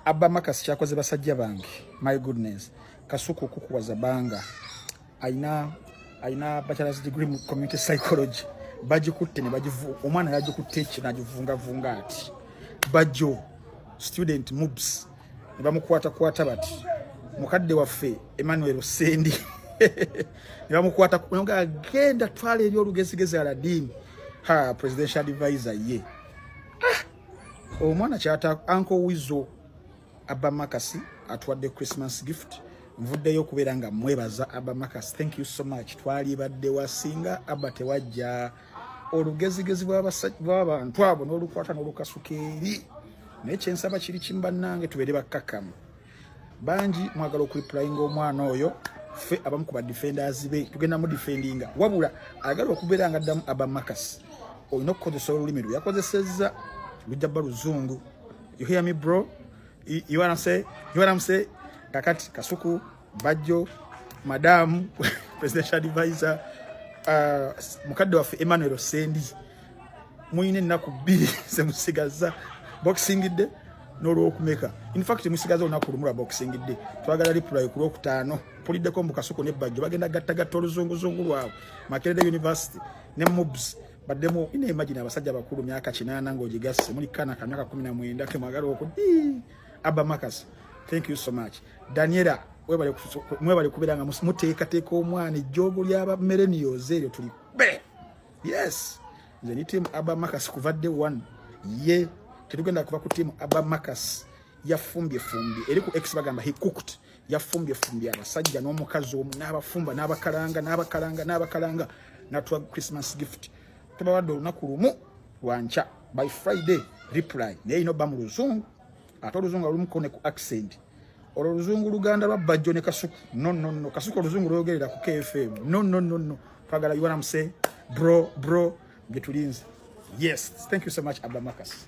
Abba Marcus kyakoze, basajja bange, my goodness. Kasuku kukuwaza banga ayina bachelor's degree mu community psychology, bagikutte ne bagivu, omwana yagikutte ekyo nagivungavunga ati bajjo student MUBS ne bamukwatakwata bati mukadde waffe Emmanuel Sendi ne bamukwata nga genda twala eri olugezigezi Aladini ha presidential advisor ye. Ah, omwana kyata Uncle Wizo Abba Marcus atuwadde Christmas gift. Nvuddeyo okubeera nga mwebaza Abba Marcus, thank you so much. Twalibadde wasinga Abba tewajja olugezigezi bw'abantu abo n'olukwata n'olukasuka eri. Naye kyensaba kiri kimu, bannange, tubeere bakkakkamu. Bangi mwagala okureplyinga omwana oyo. Ffe abamu ku badefenders be tugenda mu defendinga, wabula ayagala okubeera nga ddamu Abba Marcus, olina okukozesa olulimi lwe yakozesezza, lujja bba luzungu. You hear me, bro? You wanna say, you wanna say? Kakati Kasuku, Bajjo, madamu presidential advisor, mukadde waffe Emmanuel Sendi, muyina ennaku 2 zemusigaza, Boxing Day n'olwokumeka. In fact, musigaza olunaku lumu lwa Boxing Day. Twagala reply ku Lwokutaano. Mpuliddeko mu Kasuku ne Bajjo bagenda gattagatta oluzunguzungu lwabwe, Makerere University ne MUBS baddemu. Ina imagine abasajja bakulu myaka 80 ng'ogigasse muli kana ka myaka 19 kemwagala oku. Abba Marcus, thank you so much. Daniela, mwebale kubeera nga muteekateeka omwana. Ejjoogo ly'aba millennials eryo tuli be. Yes, nze ni team Abba Marcus kuva day one. Ye tetugenda kuva ku team Abba Marcus. Yafumbye fumbye eri ku X, bagamba he cooked, yafumbye fumbye abasajja n'omukazi omu n'abafumba n'abakalanga n'abakalanga n'abakalanga natuwa Christmas gift. Tubawadde olunaku lumu lwankya, by Friday reply, naye ino ba mu luzungu, ate oluzungu olumuko ne ku accent. Olwo oluzungu luganda lwa Bajjo ne Kasuku, no, no, no. Kasuku oluzungu lwogerera ku KFM, no, no, no, no. Twagala you wanna say, bro, bro, bye tulinze. Yes, thank you so much, Abba Marcus.